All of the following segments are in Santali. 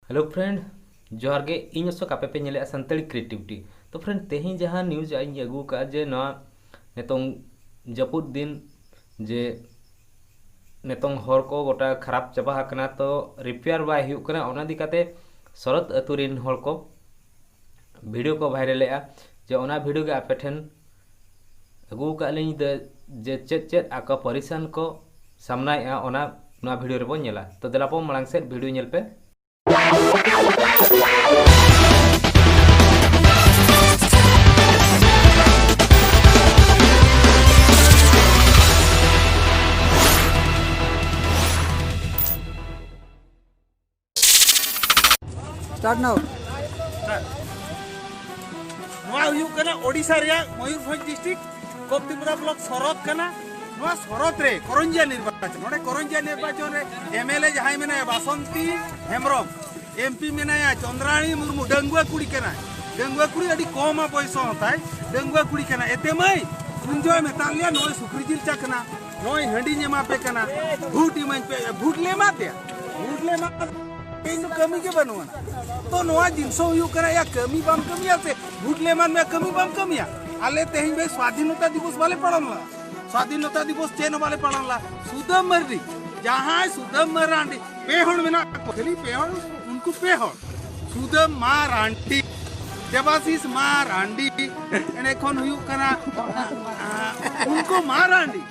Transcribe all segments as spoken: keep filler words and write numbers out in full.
Hello friend, ᱡᱚᱦᱟᱨ ᱜᱮ᱾ ᱤᱧ ᱚᱥᱳᱠ, ᱟᱯᱮ ᱯᱮ ᱧᱮᱞᱮᱫᱼᱟ ᱥᱟᱱᱛᱟᱲᱤ Creativity᱾ ᱛᱚ friend, ᱛᱮᱦᱮᱧ ᱡᱟᱦᱟᱸ news ᱤᱧ ᱟᱹᱜᱩ ᱟᱠᱟᱫᱼᱟ ᱡᱮ ᱱᱚᱣᱟ ᱱᱤᱛᱚᱝ ᱡᱟᱹᱯᱩᱫ ᱫᱤᱱ ᱡᱮ ᱱᱤᱛᱚᱝ ᱦᱚᱨ ᱠᱚ ᱜᱚᱴᱟ ᱠᱷᱟᱨᱟᱯ ᱪᱟᱵᱟ ᱟᱠᱟᱱᱟ, ᱛᱚ repair ᱵᱟᱭ ᱦᱩᱭᱩᱜ ᱠᱟᱱᱟ, ᱚᱱᱟ ᱤᱫᱤ ᱠᱟᱛᱮ ᱥᱚᱨᱚᱛ ᱟᱹᱛᱩ ᱨᱮᱱ ᱦᱚᱲ ᱠᱚ video ᱠᱚ viral ᱮᱫᱼᱟ᱾ ᱡᱮ ᱚᱱᱟ video ᱜᱮ ᱟᱯᱮ ᱴᱷᱮᱱ ᱟᱹᱜᱩ ᱟᱠᱟᱫ ᱞᱤᱧ ᱫᱚ, ᱡᱮ ᱪᱮᱫ ᱪᱮᱫ ᱟᱠᱚ ᱯᱟᱹᱨᱤᱥᱟᱱ ᱠᱚ ᱥᱟᱢᱱᱟᱭᱮᱫᱼᱟ, ᱚᱱᱟ ᱱᱚᱣᱟ video ᱨᱮᱵᱚᱱ ᱧᱮᱞᱟ᱾ ᱛᱚ ᱫᱮᱞᱟ ᱵᱚᱱ ᱢᱟᱲᱟᱝ ᱥᱮᱫ video ᱧᱮᱞ ᱯᱮ᱾ Start now. ᱱᱚᱣᱟ ᱦᱩᱭᱩᱜ ᱠᱟᱱᱟ ᱳᱰᱤᱥᱟ ᱨᱮᱭᱟᱜ ᱢᱚᱭᱩᱨᱵᱷᱚᱸᱡᱽ district, ᱠᱚᱯᱛᱤᱯᱩᱨᱟ block ᱥᱚᱨᱚᱛ ᱠᱟᱱᱟ᱾ ᱱᱚᱣᱟ ᱥᱚᱨᱚᱛ ᱨᱮ ᱠᱚᱨᱚᱧᱡᱤᱭᱟ ᱱᱤᱨᱵᱟᱪᱚᱱ, ᱱᱚᱰᱮ ᱠᱚᱨᱚᱧᱡᱤᱭᱟ ᱱᱤᱨᱵᱟᱪᱚᱱ ᱨᱮ MLA ᱡᱟᱦᱟᱸᱭ ᱢᱮᱱᱟᱭᱟ, ᱵᱟᱥᱚᱱᱛᱤ ᱦᱮᱢᱵᱨᱚᱢ, MP ᱢᱮᱱᱟᱭᱟ, ᱪᱚᱸᱫᱽᱨᱟᱬᱤ ᱢᱩᱨᱢᱩ, ᱰᱟᱺᱜᱩᱣᱟᱹ ᱠᱩᱲᱤ ᱠᱟᱱᱟᱭ᱾ ᱰᱟᱺᱜᱩᱣᱟᱹ ᱠᱩᱲᱤ ᱟᱹᱰᱤ ᱠᱚᱢᱟ ᱵᱚᱭᱮᱥ ᱦᱚᱸ ᱛᱟᱭ, ᱰᱟᱺᱜᱩᱣᱟᱹ ᱠᱩᱲᱤ ᱠᱟᱱᱟᱭ᱾ ᱮᱛᱮ ᱢᱟᱹᱭ, ᱩᱱ ᱡᱚᱦᱚᱜ ᱢᱮᱛᱟᱫ ᱞᱮᱭᱟ, ᱱᱚᱜᱼᱚᱭ ᱥᱩᱠᱨᱤ ᱡᱤᱞ ᱪᱟᱠᱷᱱᱟ, ᱱᱚᱜᱼᱚᱭ ᱦᱟᱺᱰᱤᱧ ᱮᱢᱟ ᱯᱮ ᱠᱟᱱᱟ, ᱵᱷᱳᱴ ᱮᱢᱟᱹᱧ ᱯᱮ᱾ ᱵᱷᱳᱴ ᱞᱮ ᱮᱢᱟᱫ ᱯᱮᱭᱟ, ᱵᱷᱳᱴ ᱞᱮ ᱮᱢᱟᱫ ᱯᱮᱭᱟ, ᱤᱧ ᱫᱚ ᱠᱟᱹᱢᱤ ᱜᱮ ᱵᱟᱹᱱᱩᱜ ᱟᱱᱟ᱾ ᱛᱚ ᱱᱚᱣᱟ ᱡᱤᱱᱤᱥ ᱦᱚᱸ ᱦᱩᱭᱩᱜ ᱠᱟᱱᱟ, ᱭᱟ ᱠᱟᱹᱢᱤ ᱵᱟᱢ ᱠᱟᱹᱢᱤᱭᱟ ᱥᱮ ᱵᱷᱳᱴ ᱞᱮ ᱮᱢᱟᱫ ᱢᱮᱭᱟ, ᱠᱟᱹᱢᱤ ᱵᱟᱢ ᱠᱟᱹᱢᱤᱭᱟ? ᱟᱞᱮ ᱛᱮᱦᱮᱧ ᱵᱷᱟᱹᱭ ᱥᱣᱟᱫᱷᱤᱱᱚᱛᱟ ᱫᱤᱵᱚᱥ ᱵᱟᱞᱮ ᱯᱟᱞᱚᱱ ᱞᱮᱫᱟ, ᱥᱣᱟᱫᱷᱤᱱᱚᱛᱟ ᱫᱤᱵᱚᱥ ᱪᱮᱫ ᱦᱚᱸ ᱵᱟᱞᱮ ᱯᱟᱞᱚᱱ ᱞᱮᱫᱟ᱾ ᱥᱩᱫᱟᱹᱢ ᱢᱟᱨᱰᱤ, ᱡᱟᱦᱟᱸᱭ ᱥᱩᱫᱟᱹᱢ ᱢᱟᱨᱟᱱᱰᱤ, ᱯᱮ ᱦᱚᱲ ᱢᱮᱱᱟᱜ ᱠᱚ, ᱠᱷᱟᱹᱞᱤ ᱯᱮ ᱦᱚᱲ, ᱩᱱᱠᱩ ᱯᱮ ᱦᱚᱲ, ᱥᱩᱫᱟᱹᱢ ᱢᱟᱨᱟᱱᱰᱤ, ᱫᱮᱵᱟᱥᱤᱥ ᱢᱟᱨᱟᱱᱰᱤ, ᱮᱸᱰᱮ ᱠᱷᱚᱱ ᱦᱩᱭᱩᱜ ᱠᱟᱱᱟ, ᱟ, ᱩᱱᱠᱩ ᱢᱟᱨᱟᱱᱰᱤ,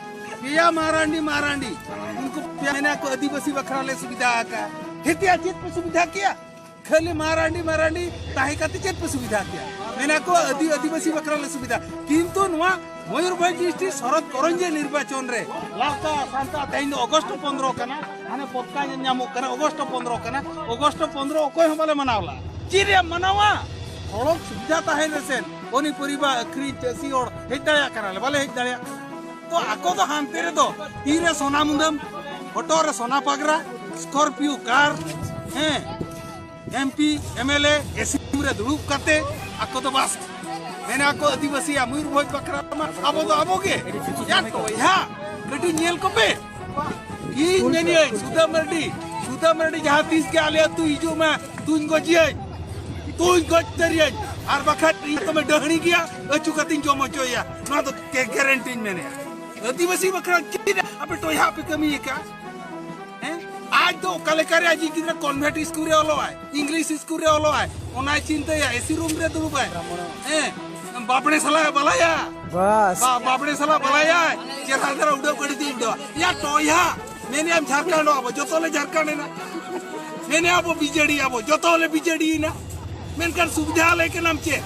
ᱯᱮᱭᱟ ᱢᱟᱨᱟᱱᱰᱤ, ᱢᱟᱨᱟᱱᱰᱤ, ᱩᱱᱠᱩ ᱯᱮᱭᱟ ᱢᱮᱱᱟ ᱠᱚ ᱟᱹᱫᱤᱵᱟᱹᱥᱤ ᱵᱟᱠᱷᱨᱟ ᱞᱮ ᱥᱩᱵᱤᱫᱷᱟ ᱟᱠᱟᱫᱼᱟ᱾ ᱦᱮᱛᱮ ᱟᱨ ᱪᱮᱫ ᱯᱮ ᱥᱩᱵᱤᱫᱷᱟ ᱠᱮᱭᱟ? ᱠᱷᱟᱹᱞᱤ ᱢᱟᱨᱟᱱᱰᱤ, ᱢᱟᱨᱟᱱᱰᱤ ᱛᱟᱦᱮᱸ ᱠᱟᱛᱮ ᱪᱮᱫ ᱯᱮ ᱥᱩᱵᱤᱫᱷᱟ ᱠᱮᱭᱟ? ᱢᱮᱱᱟ ᱠᱚ ᱟᱹᱫᱤ-, ᱟᱹᱫᱤᱵᱟᱹᱥᱤ ᱵᱟᱠᱷᱨᱟ ᱞᱮ ᱥᱩᱵᱤᱫᱷᱟ, ᱠᱤᱱᱛᱩ ᱱᱚᱣᱟ ᱢᱚᱭᱩᱨᱵᱷᱚᱸᱡᱽ district ᱥᱚᱨᱚᱛ ᱠᱚᱨᱚᱧᱡᱤ ᱱᱤᱨᱵᱟᱪᱚᱱ ᱨᱮ ᱞᱟᱥᱴᱟ ᱥᱟᱱᱛᱟ ᱛᱮᱦᱮᱧ ᱫᱚ ᱚᱜᱚᱥᱴ ᱯᱚᱱᱫᱽᱨᱚ ᱠᱟᱱᱟ, ᱦᱟᱱᱮ ᱯᱚᱛᱠᱟ ᱧᱮᱞ ᱧᱟᱢᱚᱜ ᱠᱟᱱᱟ ᱚᱜᱚᱥᱴ ᱯᱚᱱᱫᱽᱨᱚ ᱠᱟᱱᱟ, ᱚᱜᱚᱥᱴ ᱯᱚᱱᱫᱽᱨᱚ ᱚᱠᱚᱭ ᱦᱚᱸ ᱵᱟᱞᱮ ᱢᱟᱱᱟᱣ ᱞᱟᱜᱼᱟ᱾ ᱪᱮᱫ ᱨᱮᱭᱟᱜ ᱢᱟᱱᱟᱣᱟ? ᱥᱚᱲᱚᱠ ᱥᱩᱵᱤᱫᱷᱟ ᱛᱟᱦᱮᱸ ᱨᱮᱥᱮᱱ ᱯᱚᱱᱤᱯᱚᱨᱤᱵᱟ ᱟᱹᱠᱷᱨᱤᱧ ᱪᱟᱹᱥᱤ ᱦᱚᱲ ᱦᱮᱡ ᱫᱟᱲᱮᱭᱟᱜ ᱠᱟᱱᱟᱞᱮ, ᱵᱟᱞᱮ ᱦᱮᱡ ᱫᱟᱲᱮᱭᱟᱜ ᱠᱟᱱᱟ᱾ ᱛᱚ ᱟᱠᱚ ᱫᱚ ᱦᱟᱱᱛᱮ ᱨᱮᱫᱚ ᱛᱤ ᱨᱮ ᱥᱚᱱᱟ ᱢᱩᱫᱟᱹᱢ, ᱦᱚᱴᱚᱜ ᱨᱮ ᱥᱚᱱᱟ ᱯᱟᱜᱽᱨᱟ, Scorpio car, ᱦᱮᱸ, MP, MLA, AC room ᱨᱮ ᱫᱩᱲᱩᱵ ᱠᱟᱛᱮ ᱟᱠᱚ ᱫᱚ ᱵᱟᱥ ᱢᱮᱱᱟ ᱠᱚ ᱟᱹᱫᱤᱵᱟᱹᱥᱤᱭᱟ ᱢᱚᱭᱩᱨᱵᱷᱚᱸᱡᱽ ᱵᱟᱠᱷᱨᱟ ᱢᱟ ᱟᱵᱚ ᱫᱚ ᱟᱵᱚ ᱜᱮ᱾ ᱭᱟ ᱛᱚ ᱭᱟ, ᱠᱟᱹᱴᱤᱡ ᱧᱮᱞ ᱠᱚᱯᱮ᱾ ᱤᱧ ᱢᱮᱱᱤᱭᱟᱹᱧ ᱥᱩᱫᱟᱹ ᱢᱟᱨᱰᱤ, ᱥᱩᱫᱟᱹᱢ ᱢᱟᱨᱰᱤ ᱡᱟᱦᱟᱸ ᱛᱤᱥ ᱜᱮ ᱟᱞᱮ ᱟᱹᱛᱩ ᱦᱤᱡᱩᱜ ᱢᱮ, ᱛᱩᱧ ᱜᱚᱡᱮᱭᱟᱹᱧ, ᱛᱩᱧ ᱜᱚᱡ ᱩᱛᱟᱹᱨᱤᱭᱟᱹᱧ, ᱟᱨ ᱵᱟᱠᱷᱟᱡ ᱤᱧ ᱫᱚᱢᱮ ᱰᱟᱹᱦᱲᱤ ᱜᱮᱭᱟ, ᱟᱹᱪᱩ ᱠᱟᱛᱮᱧ ᱡᱚᱢ ᱦᱚᱪᱚᱭᱮᱭᱟ᱾ ᱱᱚᱣᱟ ᱫᱚ ᱜᱮ-, ᱜᱮᱨᱮᱱᱴᱤᱧ ᱢᱮᱱᱮᱫᱼᱟ᱾ ᱟᱹᱫᱤᱵᱟᱹᱥᱤ ᱵᱟᱠᱷᱨᱟ ᱪᱮᱫ ᱟᱯᱮ ᱴᱚᱭᱦᱟ ᱯᱮ ᱠᱟᱹᱢᱤ ᱟᱠᱟᱫ? ᱦᱮᱸ? ᱟᱡ ᱫᱚ ᱚᱠᱟ ᱞᱮᱠᱟᱨᱮ ᱟᱡᱤᱡ ᱜᱤᱫᱽᱨᱟᱹ ᱠᱚᱱᱵᱷᱮᱱᱴ ᱤᱥᱠᱩᱞ ᱨᱮ ᱚᱞᱚᱜ ᱟᱭ, ᱤᱝᱞᱤᱥ ᱤᱥᱠᱩᱞ ᱨᱮ ᱚᱞᱚᱜ ᱟᱭ, ᱚᱱᱟᱭ ᱪᱤᱱᱛᱟᱹᱭᱟ, ᱮᱥᱤ ᱨᱩᱢ ᱨᱮ ᱫᱩᱲᱩᱵᱟᱭ᱾ ᱦᱮᱸ, ᱵᱟᱵᱲᱮ ᱥᱟᱞᱟᱜ ᱮ ᱵᱟᱞᱟᱭᱟ᱾ ᱵᱟᱥ᱾ ᱵᱟ-, ᱵᱟᱵᱲᱮ ᱥᱟᱞᱟᱜ ᱵᱟᱞᱟᱭᱟ, ᱪᱮᱦᱨᱟ ᱫᱷᱟᱨᱟ ᱩᱰᱟᱹᱣ ᱜᱟᱹᱰᱤ ᱛᱮ ᱩᱰᱟᱹᱣᱟ᱾ ᱭᱟ ᱴᱚᱭᱦᱟ, ᱢᱮᱱᱮᱜᱼᱟᱢ ᱡᱷᱟᱲᱠᱷᱚᱸᱰᱚᱜ ᱟᱵᱚ, ᱡᱚᱛᱚ ᱞᱮ ᱡᱷᱟᱲᱠᱷᱚᱸᱰ ᱮᱱᱟ᱾ ᱢᱮᱱᱮᱜᱼᱟ ᱵᱚ ᱵᱤᱡᱮᱰᱤ ᱟᱵᱚ, ᱡᱚᱛᱚ ᱞᱮ ᱵᱤᱡᱮᱰᱤ ᱮᱱᱟ᱾ ᱢᱮᱱᱠᱷᱟᱱ ᱥᱩᱵᱤᱫᱷᱟ ᱟᱞᱮ ᱠᱟᱱᱟᱢ ᱪᱮᱫ?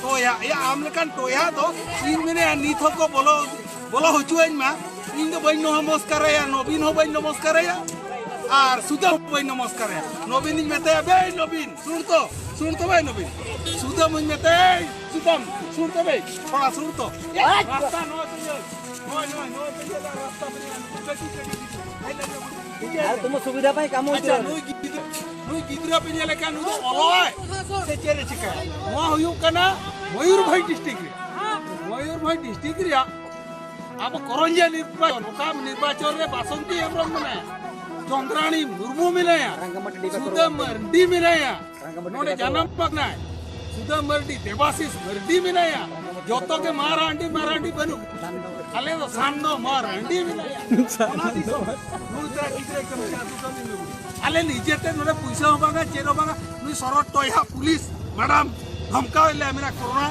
ᱴᱚᱭᱦᱟ, ᱭᱟ ᱟᱢ ᱞᱮᱠᱟᱱ ᱴᱚᱭᱦᱟ ᱫᱚ ᱤᱧ ᱢᱮᱱᱮᱜᱼᱟ ᱱᱤᱛ ᱦᱚᱸᱠᱚ ᱵᱚᱞᱚ, ᱵᱚᱞᱚ ᱦᱚᱪᱚᱣᱟᱹᱧ ᱢᱟ᱾ ᱤᱧ ᱫᱚ ᱵᱟᱹᱧ ᱱᱚᱢᱚᱥᱠᱟᱨᱟᱭᱟ, ᱱᱚᱵᱤᱱ ᱦᱚᱸ ᱵᱟᱹᱧ ᱱᱚᱢᱚᱥᱠᱟᱨᱟᱭᱟ, ᱟᱨ ᱥᱩᱫᱟᱹ ᱦᱚᱸ ᱵᱟᱹᱧ ᱱᱚᱢᱚᱥᱠᱟᱨᱟᱭᱟ᱾ ᱱᱚᱵᱤᱱ ᱤᱧ ᱢᱮᱛᱟᱭᱟ, ᱵᱮᱭ ᱱᱚᱵᱤᱱ, ᱥᱩᱱ ᱛᱚ, ᱥᱩᱱ ᱛᱚ ᱵᱮᱭ ᱱᱚᱵᱤᱱ᱾ ᱥᱩᱫᱟᱹ ᱢᱟᱹᱧ ᱢᱮᱛᱟᱭᱟ, ᱥᱩᱫᱟᱢ, ᱥᱩᱱ ᱛᱚ ᱵᱮᱭ, ᱛᱷᱚᱲᱟ ᱥᱩᱱ ᱛᱚ᱾ ᱟᱪᱪᱷᱟ᱾ ᱨᱟᱥᱛᱟ ᱱᱚᱣᱟ ᱛᱮ ᱧᱮᱞ, ᱱᱚᱜᱼᱚᱭ, ᱱᱚᱜᱼᱚᱭ, ᱱᱚᱣᱟ ᱛᱮ ᱧᱮᱞ, ᱨᱟᱥᱛᱟ ᱛᱮ ᱧᱮᱞ, ᱠᱟᱹᱴᱤᱡ, ᱠᱟᱹᱴᱤᱡ, ᱠᱟᱹᱴᱤᱡ᱾ ᱟᱨ ᱛᱩᱢ ᱥᱩᱵᱤᱫᱷᱟ ᱯᱟᱭ ᱠᱟᱹᱢᱤ ᱟᱪᱪᱷᱟ, ᱦᱚᱪᱚᱭᱟ᱾ ᱱᱩᱭ ᱜᱤᱫᱽᱨᱟᱹ, ᱱᱩᱭ ᱜᱤᱫᱽᱨᱟᱹ ᱯᱮ ᱧᱮᱞᱮ ᱠᱟᱱ, ᱱᱩᱭ ᱫᱚ ᱚᱞᱚᱜ ᱟᱭ ᱥᱮ ᱪᱮᱫ ᱮ ᱪᱤᱠᱟᱹᱭᱟ? ᱱᱚᱣᱟ ᱦᱩᱭᱩᱜ ᱠᱟᱱᱟ ᱢᱚᱭᱩᱨᱵᱷᱚᱸᱡᱽ ᱰᱤᱥᱴᱨᱤᱠᱴ ᱨᱮ᱾ ᱢᱚᱭᱩᱨᱵᱷᱚᱸᱡᱽ ᱰᱤᱥᱴᱨᱤᱠᱴ ᱨᱮᱭᱟᱜ ᱟᱵᱚ ᱠᱚᱨᱚᱧᱡᱤᱭᱟ ᱱᱤᱨᱵᱟᱪᱚᱱ, ᱚᱠᱟ ᱱᱤᱨᱵᱟᱪᱚᱱ ᱨᱮ ᱵᱟᱥᱚᱱᱛᱤ ᱦᱮᱢᱵᱨᱚᱢ ᱢᱮᱱᱟᱭᱟ, ᱪᱚᱱᱫᱽᱨᱟᱬᱤ ᱢᱩᱨᱢᱩ ᱢᱮᱱᱟᱭᱟ, ᱨᱟᱝᱜᱟᱢᱟᱴᱤ ᱰᱤᱵᱟ ᱥᱩᱫᱟᱹ ᱠᱚᱨᱚᱱ᱾ ᱢᱟᱨᱰᱤ ᱢᱮᱱᱟᱭᱟ, ᱨᱟᱝᱜᱟᱢᱟᱴᱤ ᱱᱚᱰᱮ ᱰᱤᱵᱟ ᱡᱟᱱᱟᱢ ᱠᱚᱨᱚᱱ᱾ ᱟᱠᱟᱱᱟᱭ᱾ ᱥᱩᱫᱟᱹ ᱢᱟᱨᱰᱤ, ᱫᱮᱵᱟᱥᱤᱥ ᱢᱟᱨᱰᱤ ᱢᱮᱱᱟᱭᱟ, ᱡᱚᱛᱚ ᱜᱮ ᱢᱟᱨᱟᱱᱰᱤ, ᱢᱟᱨᱟᱱᱰᱤ ᱵᱟᱹᱱᱩᱜ᱾ ᱟᱞᱮ ᱫᱚ ᱥᱟᱱᱫᱚ ᱢᱟᱨᱟᱱᱰᱤ ᱢᱮᱱᱟᱭᱟ᱾ ᱚᱱᱟ ᱫᱤᱥᱚᱢ ᱱᱩᱭ ᱛᱟᱭ ᱜᱤᱫᱽᱨᱟᱹ ᱠᱟᱹᱢᱤ ᱟᱹᱛᱩ ᱠᱟᱹᱢᱤ ᱱᱩᱭ᱾ ᱟᱞᱮ ᱱᱤᱡᱮᱛᱮ ᱱᱚᱰᱮ ᱯᱩᱭᱥᱟᱹ ᱦᱚᱸ ᱵᱟᱝᱟ, ᱪᱮᱫ ᱦᱚᱸ ᱵᱟᱝᱟ᱾ ᱱᱩᱭ ᱥᱚᱨᱚᱴ ᱴᱚᱭᱦᱟ ᱯᱩᱞᱤᱥ ᱢᱮᱰᱟᱢ ᱫᱷᱚᱢᱠᱟᱣᱮᱫ ᱞᱮᱭᱟ, ᱢᱮᱱᱟ ᱠᱚᱨᱳᱱᱟ,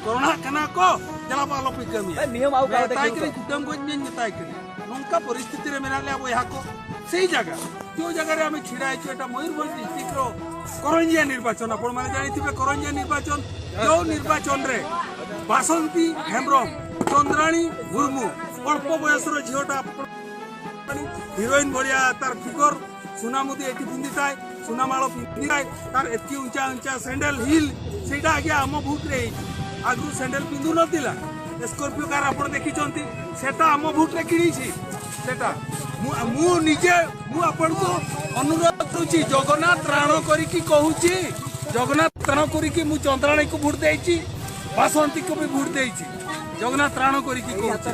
ᱠᱚᱨᱳᱱᱟᱜ ᱠᱟᱱᱟ ᱠᱚ, ᱫᱮᱞᱟ ᱵᱚ ᱟᱞᱚᱯᱮ ᱠᱟᱹᱢᱤᱭᱟ᱾ ᱮ, ᱱᱤᱭᱚᱢ ᱟᱹᱜᱩ ᱠᱟᱜ ᱢᱮᱛᱟᱭ ᱛᱮ ᱠᱟᱹᱱᱟᱹᱧ, ᱠᱩᱴᱟᱹᱢ ᱜᱚᱡ ᱢᱮᱧ ᱢᱮᱛᱟᱭ ᱠᱟᱹᱱᱟᱹᱧ᱾ ᱱᱚᱝᱠᱟ ᱯᱚᱨᱤᱥᱛᱷᱤᱛᱤ ᱨᱮ ᱢᱮᱱᱟᱜ ᱞᱮᱭᱟ ᱵᱚᱭᱦᱟ ᱠᱚ᱾ ᱥᱮᱭ ᱡᱟᱭᱜᱟ, ᱡᱮ ᱡᱟᱭᱜᱟ ᱨᱮ ᱟᱢᱮ ᱪᱷᱤᱲᱟᱭ ᱦᱚᱪᱚᱭ, ᱮᱴᱟ ᱢᱚᱭᱩᱨᱵᱷᱚᱸᱡᱽ ᱰᱤᱥᱴᱨᱤᱠᱴ ᱨᱮ ᱠᱚᱨᱚᱧᱡᱤᱭᱟ ᱱᱤᱨᱵᱟᱪᱚᱱ, ᱟᱯᱚᱱ ᱢᱟᱱᱮ ᱡᱟᱹᱱᱤ ᱛᱤᱯᱮ ᱠᱚᱨᱚᱧᱡᱤᱭᱟ ᱱᱤᱨᱵᱟᱪᱚᱱ, ᱡᱚ ᱱᱤᱨᱵᱟᱪᱚᱱ ᱨᱮ ᱵᱟᱥᱚᱱᱛᱤ ᱦᱮᱢᱵᱨᱚᱢ, ᱪᱚᱱᱫᱽᱨᱟᱬᱤ ᱢᱩᱨᱢᱩ, ᱚᱞᱯᱚ ᱵᱚᱭᱚᱥ ᱨᱮ ᱡᱷᱤᱚᱴᱟ ᱦᱤᱨᱳᱭᱤᱱ ᱵᱷᱚᱲᱤᱭᱟ ᱛᱟᱨ ᱯᱷᱤᱜᱚᱨ, ସୁନା ମୁଦି ଏଠି ପିନ୍ଧିଥାଏ, ସୁନା ମାଳ ପିନ୍ଧିଥାଏ, ତାର ଏତିକି ଉଞ୍ଚା ଉଞ୍ଚା ସ୍ୟାଣ୍ଡେଲ ହିଲ୍, ସେଇଟା ଆଜ୍ଞା ଆମ ଭୋଟରେ ହେଇଛି। ଆଗରୁ ସ୍ୟାଣ୍ଡେଲ ପିନ୍ଧୁ ନଥିଲା, ସ୍କର୍ପିଓ କାର ଆପଣ ଦେଖିଛନ୍ତି, ସେଟା ଆମ ଭୋଟରେ କିଣିଛି। ସେଟା ମୁଁ, ମୁଁ ନିଜେ, ମୁଁ ଆପଣଙ୍କୁ ଅନୁରୋଧ କରୁଛି, ଜଗନ୍ନାଥ ରାଣ କରିକି କହୁଛି, ଜଗନ୍ନାଥ ରାଣ କରିକି ମୁଁ ଚନ୍ଦ୍ରାଣୀକୁ ଭୋଟ ଦେଇଛି, ବାସନ୍ତୀକୁ ବି ଭୋଟ ଦେଇଛି। ଜଗନ୍ନାଥ ରାଣ କରିକି କହୁଛି।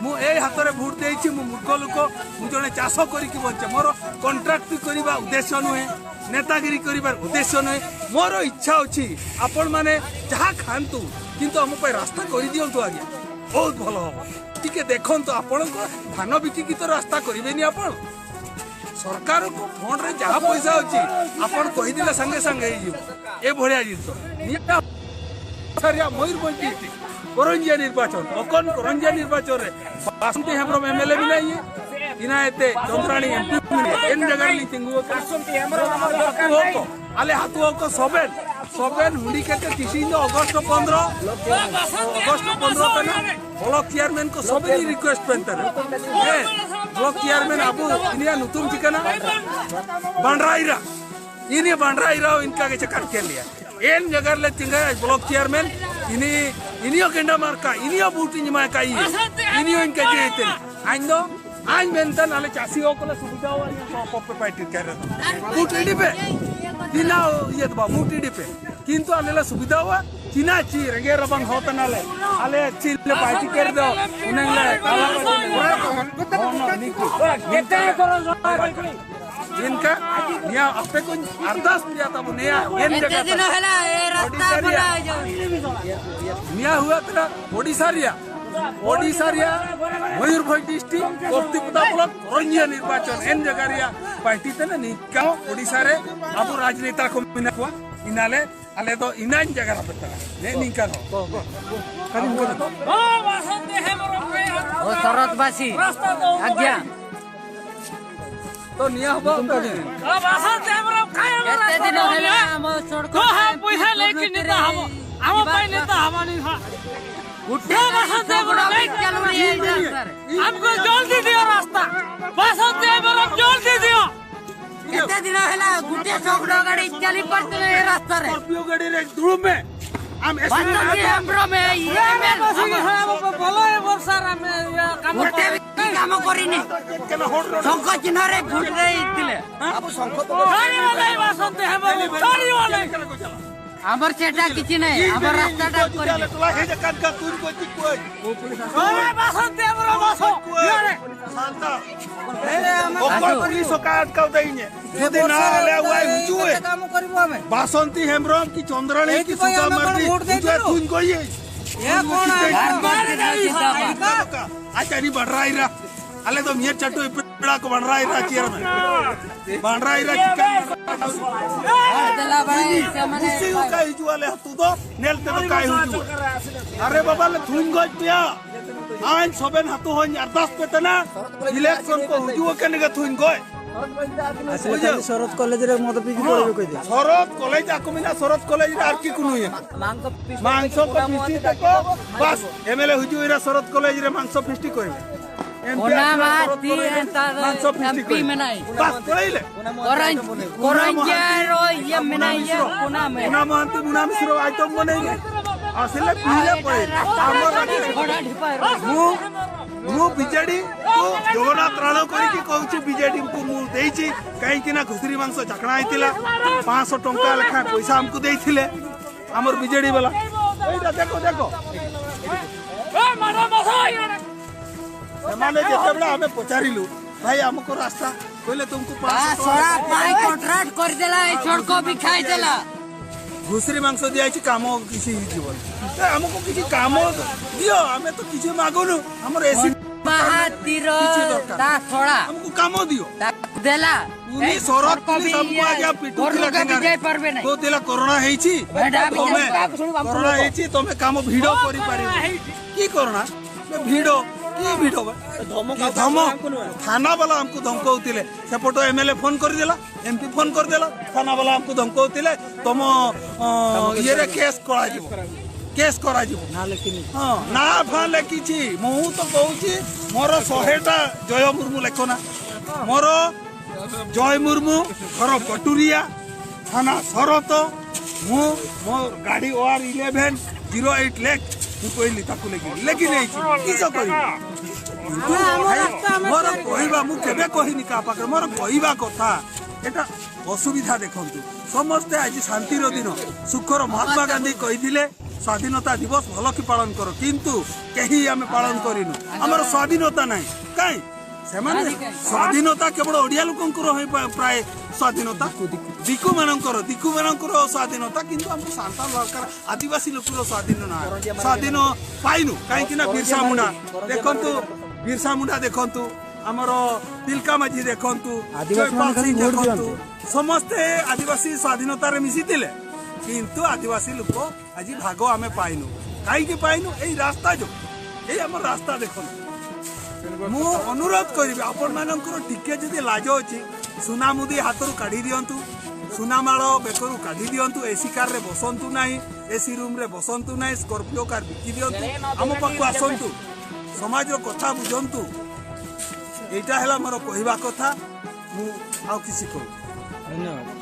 ମୁଁ ଏଇ ହାତରେ ଭୋଟ ଦେଇଛି, ମୁଁ ମୂର୍ଖ ଲୋକ, ମୁଁ ଜଣେ ଚାଷ କରିକି ବଞ୍ଚେ। ମୋର କଣ୍ଟ୍ରାକ୍ଟ କରିବା ଉଦ୍ଦେଶ୍ୟ ନୁହେଁ, ନେତାଗିରି କରିବାର ଉଦ୍ଦେଶ୍ୟ ନୁହେଁ। ମୋର ଇଚ୍ଛା ଅଛି ଆପଣମାନେ ଯାହା ଖାଆନ୍ତୁ, କିନ୍ତୁ ଆମ ପାଇଁ ରାସ୍ତା କରିଦିଅନ୍ତୁ ଆଜ୍ଞା, ବହୁତ ଭଲ ହବ। ଟିକେ ଦେଖନ୍ତୁ, ଆପଣଙ୍କ ଧାନ ବିକିକି ତ ରାସ୍ତା କରିବେନି ଆପଣ। ସରକାରଙ୍କ ଫଣ୍ଡରେ ଯାହା ପଇସା ଅଛି, ଆପଣ କହିଦେଲେ ସାଙ୍ଗେ ସାଙ୍ଗେ ହେଇଯିବ। ଏ ଭଳିଆ ଜିନିଷ। ନିଆଁ ସାରିଆ ମୟୂରଭଞ୍ଜ ଡିଷ୍ଟ୍ରିକ୍ଟ କରଞ୍ଜିଆ ନିର୍ବାଚନ, ଅକନ କରଞ୍ଜିଆ ନିର୍ବାଚନରେ ବାସନ୍ତୀ ହେମ୍ବ୍ରମ ଏମଏଲଏ ବି ନାହିଁ, ଇନା ଏତେ ଚନ୍ଦ୍ରାଣୀ ଏମପି ବି ନାହିଁ। ଏନ୍ ଜାଗାରେ ଲି ତିଙ୍ଗୁ ଆସନ୍ତି ହେମ୍ବ୍ରମ। ଆଲେ ହାତୁ ହକ ସବେନ, ସବେନ ହୁଣ୍ଡି କେତେ ତିସିନ ଅଗଷ୍ଟ ପନ୍ଦର, ଅଗଷ୍ଟ ପନ୍ଦର ତାରିଖ ବ୍ଲକ ଚେୟାରମ୍ୟାନଙ୍କ ସବେନ ରିକ୍ୱେଷ୍ଟ ପେନ୍ତାରେ। ଏ ବ୍ଲକ ଚେୟାରମ୍ୟାନ ଆବୁ ଇନିଆ ନୁତୁମ ଠିକାନା ବାଣ୍ଡ୍ରାଇରା। ଇନି ବାଣ୍ଡ୍ରାଇରା ଇନକା କେ ଚେକାଟ କେ ଲିଆ। ଏନ୍ ଜାଗାରେ ଲେ ତିଙ୍ଗା ବ୍ଲକ ଚେୟାରମ୍ୟାନ ଇନି, ଇନିଓ ଗେଣ୍ଡା ମାର୍କା, ଇନିଓ ବୁଟି ନିମା କାଇ। ଇନିଓ ଇନକା ଯେ ଇତେ। ଆଇନ ଦୋ, ଆଇନ ମେନ୍ତା ନାଲେ ଚାଷୀ ହକ ଲେ ସୁବିଧା ହବ। ଇଏ ପ-, ପ-, ପ-, ପାଇଟି କାରେ। ବୁଟି ଡିପେ। ଦିନା ଇଏ ଦବା, ବୁଟି ଡିପେ। କିନ୍ତୁ ଆଲେଲା ସୁବିଧା ହୁଆ, ଚିନା ଚି ରେଙ୍ଗେ ରବାଙ୍ଗ ହତ ନାଲେ। ଆଲେ ଚିଲେ ପାଇଟି କେର ଦେ, ଉନେଙ୍ଗଲେ, ତାଲା ପାଇଟି। ଇନକା, ନିଆ ଆପେ କୁ ଆରଦାସ ଦିଆ ତାବୁ ନିଆ, ଏନ୍ ଏତେ ଜାଗା ଦିନ ତା। ହେଲା ଏ ରାସ୍ତା ଓଡ଼ିଶା ରିଆ। ବନା ହେଇଯାଉଛି। ନିଆ ହୁଆ ତରା ଓଡ଼ିଶା ରିଆ। ଓଡ଼ିଶା ରିଆ, ମୟୂରଭଞ୍ଜ ଡିଷ୍ଟ୍ରିକ୍ଟ, କପ୍ତିପଦା ବ୍ଲକ, କରଞ୍ଜିଆ ନିର୍ବାଚନ, ଏନ୍ ଜାଗା ରିଆ, ପାଇଟି ତେନେ ନିକା ଓଡ଼ିଶାରେ, ଆବୁ ରାଜନେତା କୁ ମିନା କୁଆ, ଇନାଲେ, ଆଲେ ତ ଇନାଇନ ଜାଗାରେ ଅପେକ୍ଷା। ନେ ନିକା କହ। କହ, କହ, କହ। କାଲି ମୁଁ କହିବି। ଓ ଶରତବାସୀ, ରାସ୍ତା ଦଉ ଆଜ୍ଞା। ତ ନିଆଁ ହବ। ଏତେ ଦିନ ହେଲା ଆମ ସଡ଼କ କହ, ପଇସା ନେଇକି ନେତା ହବ। ଆମ ପାଇଁ ନେତା ହବନି। ଗୋଟେ ଆମକୁ ଜଲ୍ଦି ଦିଅ ରାସ୍ତା। ବାସନ୍ତି ହେମ୍ବ୍ରମ, ଜଲ୍ଦି ଦିଅ। ଏତେ ଦିନ ହେଲା ଗୋଟେ ଶଗଡ଼ ଗାଡ଼ି ଚାଲି ପାରୁଥିଲେ ଏ ରାସ୍ତାରେ। ସ୍କର୍ପିଓ ଗାଡ଼ିରେ ଧୂଳି ମେ। ଆମେ ବାସନ୍ତି ହେମ୍ବ୍ରମ, ଇଏ ମେ। ଭଲ ଏ ବର୍ଷାରେ ଆମେ ଇଏ କାମ ଗୋଟେ ବି କାମ କରିନି। ଶଙ୍ଖ ଚିହ୍ନରେ ଭୋଟ ଦେଇଥିଲେ। ଛାଡ଼ିବ ନାହିଁ ବାସନ୍ତି ହେମ୍ବ୍ରମ, ଛାଡ଼ିବ ନାହିଁ। ᱟᱵᱚᱨ ᱪᱮᱴᱟ ᱠᱤᱪᱷᱤ ᱱᱟᱭ, ᱟᱵᱚᱨ ᱨᱟᱥᱛᱟ ᱰᱟᱠ ᱠᱚᱨᱤ᱾ ᱴᱚᱞᱟ ᱦᱮᱡ ᱟᱠᱟᱱ ᱠᱷᱟᱱ ᱛᱩᱧ ᱠᱚ ᱪᱮᱫ ᱠᱚ? ᱚᱠᱚᱭ ᱯᱩᱞᱤᱥ ᱦᱚᱸ ᱠᱟᱭ ᱟᱥᱚ᱾ ᱚᱠᱚᱭ ᱯᱩᱞᱤᱥ ᱦᱚᱸ ᱠᱟᱭ ᱟᱴᱠᱟᱣ ᱫᱟᱭ ᱤᱧᱮ? ᱡᱩᱫᱤ ᱱᱟ ᱟᱞᱮ ᱣᱟᱭ ᱦᱩᱡᱩᱜ ᱮ᱾ ᱵᱟᱥᱚᱱᱛᱤ ᱦᱮᱢᱵᱨᱚᱢ ᱠᱤ ᱪᱚᱱᱫᱨᱟᱱᱤ ᱠᱤ ᱥᱩᱫᱟ ᱢᱟᱨᱰᱤ ᱦᱩᱡᱩᱜ ᱮ ᱛᱩᱧ ᱠᱚ ᱤᱭᱟᱹ᱾ ᱮ ᱠᱚᱱᱟ ᱟᱪᱟᱨᱤ ᱵᱟᱰᱨᱟᱭ ᱨᱟ᱾ ᱟᱞᱮ ᱫᱚ ᱢᱤᱭᱟᱹ ᱪᱟᱴᱩ ᱯᱮᱲᱟ ᱠᱚ ᱵᱟᱰᱨᱟᱭ ᱨᱟ ᱪᱮᱭᱟᱨᱢᱮᱱ᱾ ᱵᱟᱰᱨᱟᱭ ᱨᱟ ᱪᱤᱠᱟᱹ? ᱫᱮᱞᱟ ᱵᱟᱲᱟᱭ ᱥᱮ ᱢᱟᱱᱮ ᱠᱩᱥᱤ ᱠᱟᱭ ᱦᱤᱡᱩᱜ ᱟᱞᱮ ᱟᱹᱛᱩ ᱫᱚ ᱧᱮᱞ ᱛᱮᱫᱚ ᱠᱟᱭ ᱦᱤᱡᱩᱜᱼᱟ᱾ ᱟᱨᱮ ᱵᱟᱵᱟ ᱞᱮ ᱛᱷᱩᱧ ᱜᱚᱡ ᱯᱮᱭᱟ᱾ ᱟᱧ ᱥᱚᱵᱮᱱ ᱦᱟᱹᱛᱩ ᱦᱚᱧ ᱟᱨᱫᱟᱥ ᱯᱮ ᱛᱟᱱᱟ᱾ ᱤᱞᱮᱠᱥᱚᱱ ᱠᱚ ᱦᱤᱡᱩᱜ ᱠᱟᱱ ᱜᱮ ᱛᱷᱩᱧ ᱜᱚᱡ᱾ ᱟᱪᱪᱷᱟ, ᱵᱩᱡᱷᱟᱹᱣ? ᱥᱚᱨᱚᱛ ᱠᱚᱞᱮᱡᱽ ᱨᱮ ᱢᱚᱫᱚ ᱯᱤ ᱠᱚ ᱦᱚᱸ, ᱠᱚ ᱤᱫᱤ᱾ ᱥᱚᱨᱚᱛ ᱠᱚᱞᱮᱡᱽ ᱟᱠᱚ ᱢᱮᱱᱟᱜ, ᱥᱚᱨᱚᱛ ᱠᱚᱞᱮᱡᱽ ᱨᱮ ᱟᱨ ᱠᱤ ᱠᱩᱱᱩᱭᱟ᱾ ᱢᱟᱝᱥᱚ ᱯᱤᱥᱴᱤ ᱛᱟᱠᱚ, ᱵᱟᱥ, ᱮᱢ ᱮᱞ ᱮ ᱦᱤᱡᱩᱜ ᱮᱨᱟ ᱥᱚᱨᱚᱛ ᱠᱚᱞᱮᱡᱽ ᱨᱮ ᱢᱟᱝᱥᱚ ᱯᱤᱥᱴᱤ ᱠᱚ ᱮᱢᱟ᱾ ᱮᱢ ᱯᱤ ᱚᱱᱟ ᱟᱥᱨᱚᱢ ᱢᱟ ᱥᱚᱨᱚᱛ ᱛᱤ ᱠᱚᱞᱮᱡᱽ ᱨᱮ ᱮᱱᱛᱟ ᱢᱟᱝᱥᱚ ᱯᱤᱥᱴᱤ ᱮᱢ ᱯᱤ ᱠᱚ ᱮᱢᱟ᱾ ᱢᱮᱱᱟᱭ᱾ ᱵᱟᱥ, ᱠᱚᱞᱮᱡᱽ ᱨᱮ᱾ ᱠᱚᱨᱚᱧ-, ᱠᱚᱨᱚᱧᱡᱤᱭᱟ ᱨᱚ ᱤᱭᱟᱹ ᱢᱮᱱᱟᱭ ᱤᱭᱟᱹ, ᱚᱱᱟ ᱢᱮ᱾ ᱚᱱᱟ ᱢᱚᱦᱟᱱᱛᱤ ᱢᱩᱱᱟ ᱢᱤᱥᱨᱚ ᱟᱭᱴᱚᱢ ᱵᱚᱱᱮ ᱟᱥᱤᱞᱮ ᱯᱤᱞᱮ ᱯᱚᱲᱮ᱾ ᱟᱢ ᱵᱚᱱ ᱟᱹᱰᱤ ᱰᱷᱤᱯᱟᱭ ᱨᱚ᱾ ମୁଁ, ମୁଁ ବିଜେଡି କୁ ଜଗନ୍ନାଥ ରାଣ କରିକି କହୁଛି, ବିଜେଡି କୁ ମୁଁ ଦେଇଛି। କାହିଁକି ନା ଘୁଷୁରୀ ମାଂସ ଚାକଣା ହେଇଥିଲା, ପାଞ୍ଚଶହ ଟଙ୍କା ଲେଖାଏଁ ପଇସା ଆମକୁ ଦେଇଥିଲେ ଆମର ବିଜେଡି ବାଲା। ଏଇଟା ଦେଖ, ଦେଖ। ସେମାନେ ଯେତେବେଳେ ଆମେ ପଚାରିଲୁ, "ଭାଇ, ଆମକୁ ରାସ୍ତା", କହିଲେ, "ତୁମକୁ ତା ପାଞ୍ଚଶହ ଟଙ୍କା ଶଳା ପାଇଁ କଣ୍ଟ୍ରାକ୍ଟ କରିଦେଲା, ଏଇ ସଡ଼କ ବିଛାଇ ଦେଲା। ଘୁଷୁରୀ ମାଂସ ଦିଆଯାଇଛି, କାମ କିଛି ହେଇଯିବନି। ତ ଆମକୁ କିଛି କାମ ଦିଅ, ଆମେ ତ କିଛି ମାଗୁନୁ। ଆମର ଏସି ମାହାତିର କିଛି ଦରକାର ତା ନାହିଁ। ଶଳା ଆମକୁ କାମ ଦିଅ।" ତାକୁ ଦେଲା। ପୁଣି ଏଇ ଶରତ ସଡ଼କ ପୁଣି ବି ସବୁ ଇଏ ଆଜ୍ଞା ପିଟୁଥିଲା ଘର ଲୋକ ବି ଠେଙ୍ଗାରେ। ଯାଇପାରିବେ ନାହିଁ। କହୁଥିଲା, "କରୋନା ହେଇଛି, ମ୍ୟାଡାମ, ତମେ, ଯାଇପାରିବେ। କରୋନା ହେଇଛି, ତମେ କାମ ଭିଡ଼ କରିପାରିବ।" କି କରୋନା? ନା ଭିଡ଼, କି ଭିଡ଼ ବା? ଧମକ କି ଆଉ ଧମକ? ଆମକୁ ନୁହେଁ। ଥାନା ବାଲା ଆମକୁ ଧମକଉଥିଲେ। ସେପଟ ଏମ ଏଲ ଏ ଫୋନ କରିଦେଲା, ଏମ ପି ଫୋନ କରିଦେଲା, ଥାନା ବାଲା ଆମକୁ ଧମକଉଥିଲେ, "ତମ, ଅ, ଇଏରେ କେସ୍ କରାଯିବ, କେସ୍ କରାଯିବ।" ନା ଲେଖିନି। ହଁ, ନା ଫା ଲେଖିଛି। ମୁଁ ତ କହୁଛି, ମୋର ଶହେଟା ଜୟ ମୁର୍ମୁ ଲେଖନା, ମୋର ଜୟ ମୁର୍ମୁ, ଘର କଟୁରିଆ, ଥାନା ଶରତ, ମୁଁ, ମୋ ଗାଡ଼ି ଓ ଆର୍ ଇଲେଭେନ୍ ଜିରୋ ଏଇଟ୍ ଲେଖ, ମୁଁ କହିଲି ତାକୁ ଲେଖି, ଲେଖି ନେଇଛି। କିସ କରିବି? କିନ୍ତୁ ଭାଇ, ମୋର କହିବା, ମୁଁ କେବେ କହିନି କାହା ପାଖରେ, ମୋର କହିବା କଥା। ଏଟା ଅସୁବିଧା ଦେଖନ୍ତୁ, ସମସ୍ତେ ଆଜି ଶାନ୍ତିର ଦିନ। ସୁଖର ମହାତ୍ମା ଗାନ୍ଧୀ କହିଥିଲେ, ସ୍ୱାଧୀନତା ଦିବସ ଭଲ କି ପାଳନ କର, କିନ୍ତୁ କେହି ଆମେ ପାଳନ କରିନୁ। ଆମର ସ୍ୱାଧୀନତା ନାହିଁ। କାହିଁ? ସେମାନେ ସ୍ୱାଧୀନତା କେବଳ ଓଡ଼ିଆ ଲୋକଙ୍କର ହିଁ ପ୍ରାୟ ସ୍ୱାଧୀନତା, ଦିକୁମାନଙ୍କର ଦିକୁମାନଙ୍କର ସ୍ୱାଧୀନତା, କିନ୍ତୁ ଆମର ସାନ୍ତାଳ ଭାଷାର ଆଦିବାସୀ ଲୋକର ସ୍ୱାଧୀନ ନାହିଁ, ସ୍ୱାଧୀନ ପାଇନୁ। କାହିଁକି ନା ବିର୍ସା ମୁଣ୍ଡା ଦେଖନ୍ତୁ, ବିର୍ସା ମୁଣ୍ଡା ଦେଖନ୍ତୁ, ଆମର ତିଲକା ମାଝୀ ଦେଖନ୍ତୁ, ଜୟପାଲ ସିଂ ଦେଖନ୍ତୁ, ସମସ୍ତେ ଆଦିବାସୀ ସ୍ୱାଧୀନତାରେ ମିଶିଥିଲେ, କିନ୍ତୁ ଆଦିବାସୀ ଲୋକ ଆଜି ଭାଗ ଆମେ ପାଇନୁ। କାହିଁକି ପାଇନୁ? ଏଇ ରାସ୍ତା ଯୋଗୁଁ। ଏଇ ଆମର ରାସ୍ତା ଦେଖନ୍ତୁ। ମୁଁ ଅନୁରୋଧ କରିବି, ଆପଣମାନଙ୍କର ଟିକେ ଯଦି ଲାଜ ଅଛି, ସୁନା ମୁଦି ହାତରୁ କାଢ଼ି ଦିଅନ୍ତୁ, ସୁନାମାଳ ବେକରୁ କାଢ଼ି ଦିଅନ୍ତୁ। ଏସି କାରରେ ବସନ୍ତୁ ନାହିଁ, ଏସି ରୁମ୍ରେ ବସନ୍ତୁ ନାହିଁ, ସ୍କର୍ପିଓ କାର୍ ବିକି ଦିଅନ୍ତୁ, ଆମ ପାଖକୁ ଆସନ୍ତୁ, ସମାଜର କଥା ବୁଝନ୍ତୁ। ଏଇଟା ହେଲା ମୋର କହିବା କଥା। ମୁଁ ଆଉ କିଛି କହୁନି। ଧନ୍ୟବାଦ।